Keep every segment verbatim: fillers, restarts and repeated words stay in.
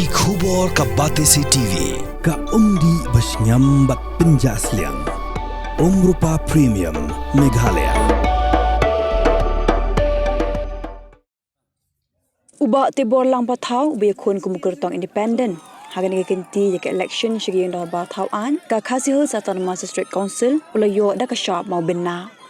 Ki khubor ka Batesi T V, ka umdih ba shngiam bad pynjah sliang. Umrupa Premium, Meghalaya. U Bah Tibor Langpathaw, uba ïakhun kum u kyrtong independent ha kane ka kynti ïa ka election sha ka ïing dorbar thaw aiñ ka Khasi Hills Autonomous District Council, u la ïoh da ka shap mawbynna.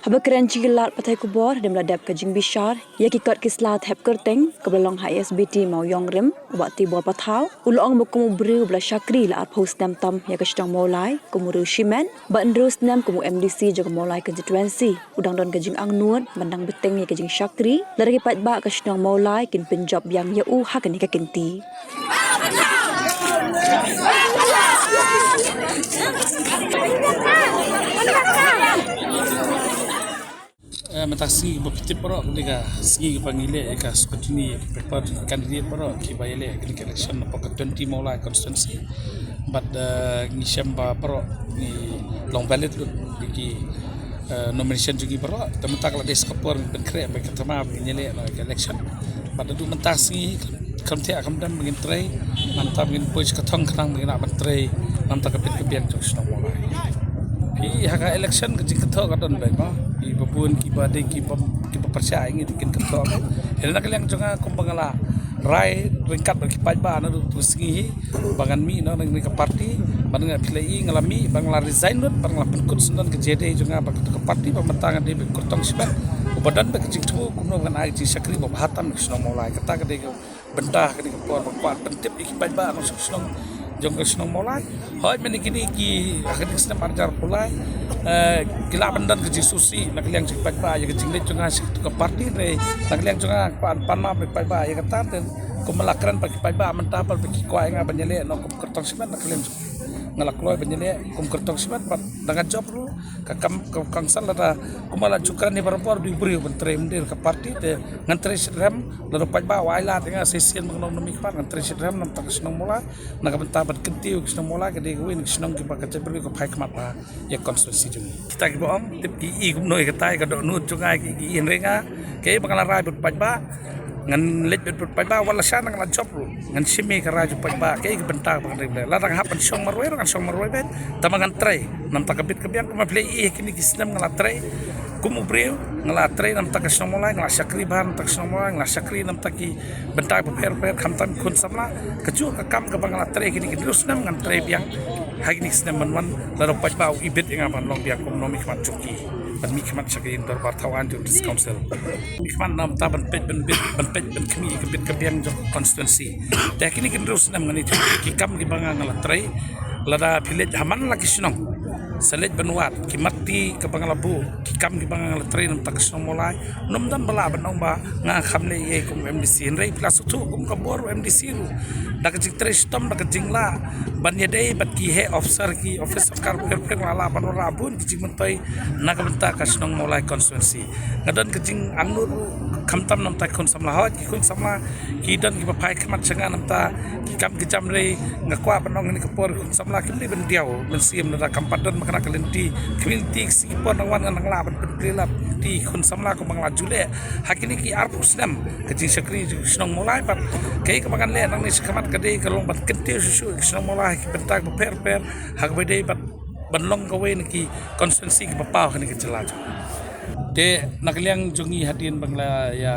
Haba kren sha ki lad pathai khubor hadien ba la dep ka jingbishar ïa ki kot ki sla thep kyrteng kaba la long ha A S B T Mawïong Rim, u Bah Tibor Pathaw u la ong ba kum u briew uba la shakri la arphew snem tam ïa ka shnong Mawlai kum u riew shimet, bad hynriew snem kum u M D C jong ka Mawlai constituency, u dang don ka jingangnud ban dang bteng ïa ka jingshakri lada ki paidbah ka shnong Mawlai kin pynjop biang ïa u ha kane ka kynti. Eh, mynta ka sngi ba phi tip baroh, kane ka sngi kaba ngi leh ïa ka scrutiny paper candidate baroh kiba ïaleh ïa kane ka election na ka twenty Mawlai constituency. Bad, eh, ngi shem ba baroh ngi long valid lut ïa ki, eh, nomination jong ngi baroh. Te mynta ka la dei sa ka por ngi pynkhreh ba ka thma ba ngin ïaleh na ka election. Bad naduh mynta ka sngi kam thiah kam dem ba ngin trei, namar ba ngin poi sha ka thong khnang ba ngin lah ban trei namar ka bit ka biang jong ka shnong Mawlai. Phi, ha ka election ka jingkynthoh ka don beit mo. Kiba bun kiba dei kiba, kiba pyrshah ïa ngi te kin kynthoh. Hynrei na ka liang jong nga kumba nga la rai ryngkat bad ki paidbah naduh tu sngi hi ba ngan mih na ka party, ba nga phi la i nga la mih, ba nga la resign lut, ba nga la pynkut syndon ka jingïadei jong nga bad ka party, ba mynta nga dei beit u kyrtong shimet uba don beit ka jingthmu kumno ba ngan ai jingshakri ba bha tam ka shnong Mawlai. Kata ka dei ka bynta ha kane ka por ba kwah pyntip ïa ki paidbah nongshong shnong jong ka shnong Mawlai. Hooid, mynne kine ki, ha kane ka snem ar hajar arphew lai, eh, ki lah ban don ka jingsngewsih na ka liang jong ki paidbah ïa ka jingleit jong nga sha ka party, hynrei na ka liang jong nga kwah ban pan map ïa ki paidbah ïa kata. Te kumba la kren bad ki paidbah mynta ba ki kwah ïa nga ban ïaleh noh kum kyrtong shimet, na ka liang jong nga la kloi ban ïaleh kum kyrtong shimet bad da nga jop ruh ka kam ka council. Lada kumba la ju kren hi barabor, dei u briew ban trei, ym dei ka party. Te ngan trei shitrhem, lada u paidbah u ai lad ïa nga sa shisien ba ngan long nongmihkhmat, ngan trei shitrhem namar ka shnong Mawlai. Na ka bynta ban kyntiew ka shnong Mawlai, ka dei kawei na ki shnong kiba ka jaitbynriew ka phai khmat bha ïa ka constituency jong ngi. Kita kiba ong tip ki i kumno ïa kata, ïa ka dohnud jong nga ki i, hynrei nga kaei ba nga la rai bad u paidbah, ngan leit bad u paidbah, wat la shah na nga la jop ruh, ngan shim ïa ka rai jong u paidbah, kaei ka bynta ba ngan trei. Lada nga hap ban shong marwei ruh ngan shong marwei beit, tangba ngan trei namar ka bit ka biang. Kumba phi la i ha kine ki snem nga la trei kum u briew, nga la trei namar ka shnong Mawlai, nga la shakri bha namar ka shnong Mawlai, nga la shakri namar ki bynta bapher bapher, khamtam ki khun samla. Kajuh ka kam kaba nga la trei kine ki hynriew snem ngan trei biang ha kine ki snem ban wan, lada u paidbah u ibit ïa nga ban long biang kum u nongmihkhmat jong ki, ban mihkhmat sha ka ïing dorbar thaw aiñ jong ka District Council. Mihkhmat namar ban peit ban bit, ban peit ban khmih ïa ka bit ka biang jong ka constituency. Te ha kine ki hynriew snem ngan ïathuh ki kam kiba nga nga la trei. Lada phi leit ha man la ki shnong, sa leit ban wad ki mat ti kaba nga la buh, ki kam kiba nga nga la trei namar ka shnong Mawlai, ym don ba lah ban ong ba nga kham leh ei kum M D C. Hynrei phi la sngewthuh kum ka bor M D C ruh, da ka jingtrei shitom, da ka jinglah ban ïadei bad ki heh officer, ki office sorkar bapher bapher, nga la lah ban wanrah bun ki jingmyntoi na ka bynta ka shnong Mawlai constituency. Nga don ka jingangnud ruh khamtam namar ki khun samla. Hooid, ki khun samla ki don kiba phai khmat sha nga namar ki kam ki jam, hynrei nga kwah ban ong ha kane ka por, ki khun samla kim dei ban diaw mynsiem, lada kam pat don ma kane ka lynti, ki lynti ki sngi por nang wan ngan nang lah ban pynplie lad lynti ki khun samla kumba nga la ju leh ha kine ki arphew snem ka jingshakri jong ka shnong Mawlai. Bad kaei kaba ngan leh nangne shakhmat ka dei ka long ban kyntiew shuh shuh ïa ka shnong Mawlai ha ki bynta bapher bapher, ha kaba dei bad ban long kawei na ki constituency kiba paw ha kane ka jylla jong ngi. Te na ka liang jong ngi, hadien ba nga la ïa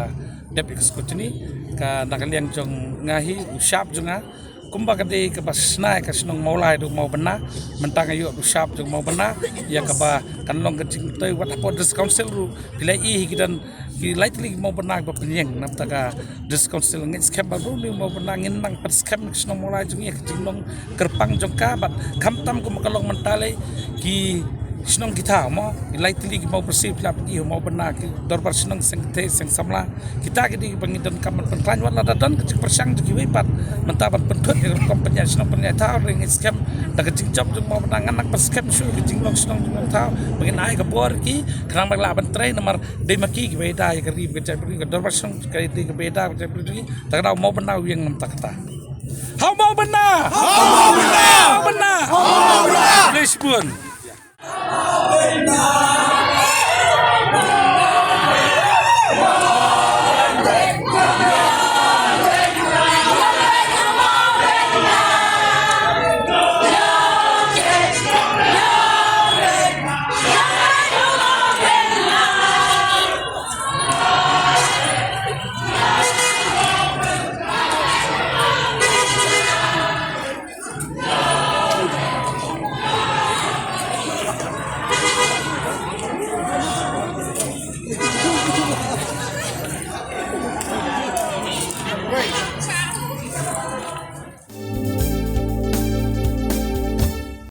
dep ïa ka scrutiny, ka na ka liang jong nga hi, u shap jong nga, kumba ka dei kaba shna ïa ka shnong Mawlai da u Mawbynna, mynta nga ïoh da u shap jong u Mawbynna ïa kaba kan long ka jingmyntoi. Wat hapoh District Council ruh phi la i hi, ki don ki lai tylli ki Mawbynna ba pynïeng namar ka District Council. Ngeit skhem ba ruh une u Mawbynna ngin nang pynskhem ïa ka shnong Mawlai jong ngi, ïa ka jinglong kyrpang jong ka. Bad khamtam kumba ka long mynta lei, ki shnong ki thaw mo, ki lai tylli ki Mawbynna, phi la pyni u Mawbynna, ki dorbar shnong, seng kynthei seng samla, kita ki dei ba ngi donkam ban pynkhlaiñ. Wat lada don ka jingpyrshang jong kiwei pat mynta ban pynthut ïa ka rukom pynïaid shnong pynïaid thaw, hynrei ngeit skhem da ka jingjop jong u Mawbynna ngan nang pynskhem shuh ïa ka jinglong shnong jinglong thaw, ba ngin ai ka bor ïa ki khnang ba ki lah ban trei, namar dei ma ki kiba ïada ïa ka ri bad ka jaitbynriew, ka dorbar shnong ka dei kaba ïada bad ka jaitbynriew. Te ka dei u Mawbynna u ïeng namar kata. Ha u Mawbynna! Ha u Mawbynna! Ha u Mawbynna! Khublei shibun.